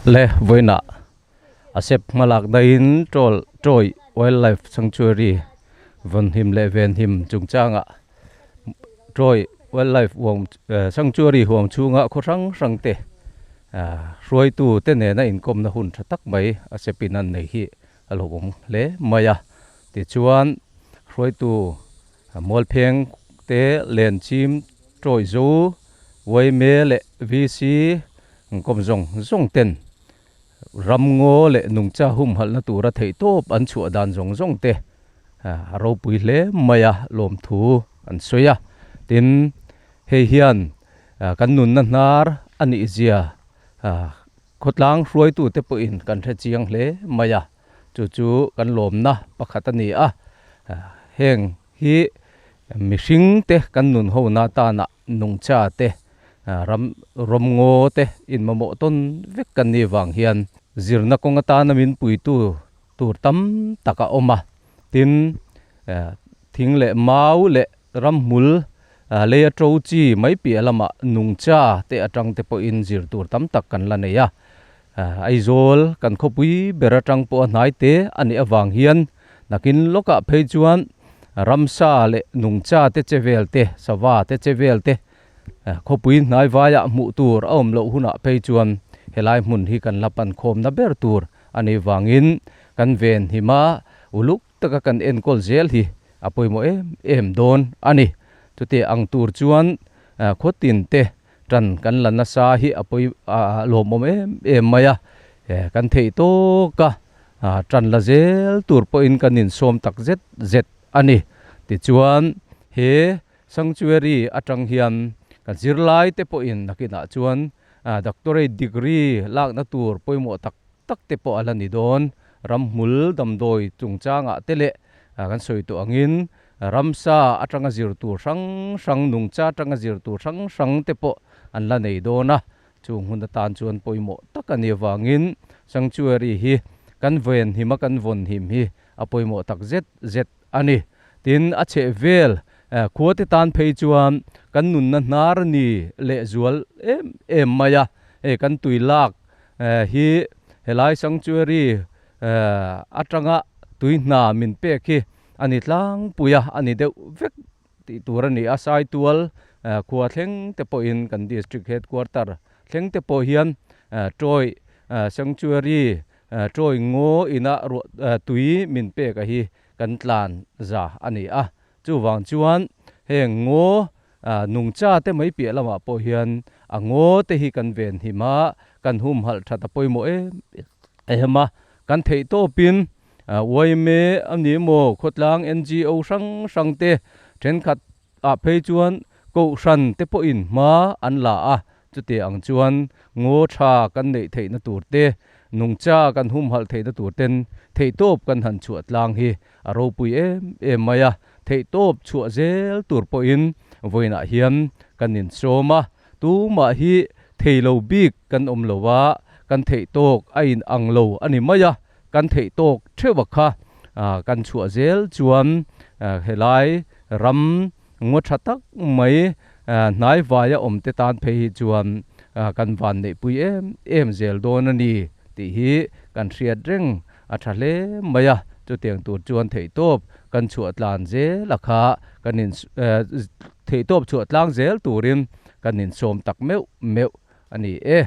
Le vawiinah a sep hmalak daihin Troll Troy Wildlife Sanctuary vawnhim leh venhim chungchangah Troy Wildlife huam Sanctuary huam chhunga khaw hrang hrang te hruaitu te nena inkawmna hun tha tak mai a sepin an nei hi a lo awm hle mai a. Tichuan hruaitu Mualpheng te Lenchim Troy Zo Uaime leh VC kawm zawng zawng ten Ramngaw leh nungcha humhalhna tura theihtawp an chhuah dan zawng zawng te a ropui hle mai a, lawmthu an sawi a. Tin, hei hian kan nunna hnar a nih zia khawtlang hruaitute pawhin kan hre chiang hle mai a, chu chu kan lawmna pakhat a ni a. Heng hi mihringte kan nun hona atana nungcha te Ram rawmngaw te inmamawh tawn vek kan nih vang hian zirna kawng atana min puitu tur tam tak a awm a. Tin, thing leh mau leh ramhmul leia to chi mai piah lamah nungcha te atang te pawhin zir tur tam tak kan la nei a. Aizawl kan khawpui ber atang pawh a hnai te a nih avang hian nakin lawkah phei chuan ramsa leh nungcha te che vel te, sava te che vel te Khawpui hnaivaiah hmuh tur a awm loh hunah phei chuan helai hmun hi kan la pan khawmna ber tur a nih vangin kan ven him a, uluk taka kan enkawl zel hi a pawimawh em em dawn a ni. Chutiang ang tur chuan khawtin te tan kan la nasa hi a pawi lawmawm em em mai a, kan theih tawk a tan la zel tur pawhin kan insawm tak zet zet a ni. Tichuan he Sanctuary atang hian kan zirlai te pawhin nakinah chuan doctorate degree lakna tur pawimawh tak tak te pawh a la ni dawn. Ramhmul damdawi chungchangah te leh kan sawi tawh angin ramsa atanga zir tur hrang hrang, nungcha atanga zir tur hrang hrang te pawh an la nei dawn a. Chung hun atan chuan pawimawh tak a nih avangin Sanctuary hi kan venhim a kan vawnhim hi a pawimawh tak zet zet a ni. Tin, a chheh vel khuate tan phei chuan kan nunna hnar ni lehzual em em mai a. Hei kan tui lak hi helai sanctuary atanga tui hna min pek hi a ni tlangpui a, a ni deuh vek tih tur a ni a. Saitual khua thleng te pawhin kan district headquarter thleng te pawh hian Troy sanctuary Troy ngaw ina ruah tui min pek a hi kan tlan za a ni a. Chuvang chuan heng ngaw nungcha te mai piah lamah pawh hian a ngaw te hi kan ven him a, kan humhalh that a pawimawh em em a. Kan theih tawpin yma a ni maw khawtlang NGO hrang hrang te thenkhat ah phei chuan kohhran te pawhin hma an la a, chuti ang chuan ngaw tha kan neih theihna tur te, nungcha kan humhalh theihna tur ten theihtawp kan han chhuah tlang hi a ropui em em mai a, theihtawp chhuah zel tur pawhin vawiinah hian kan insawm a, tumah hi theilo bik kan awm lo a, kan theihtawk a in ang lo a ni mai a, kan theih tawk theuh a kha kan chhuah zel chuan helai ram ngaw tha tak mai hnai vaia awm te tan phei hi chuan kan van neihpui em em zel dawn a ni tih hi kan hriat reng a tha hle mai a, chutiang tur chuan theih tawp kan chhuah tlan zel a kha kan in theih tawp chhuah tlang zel turin kan insawm tak meuh meuh a ni e.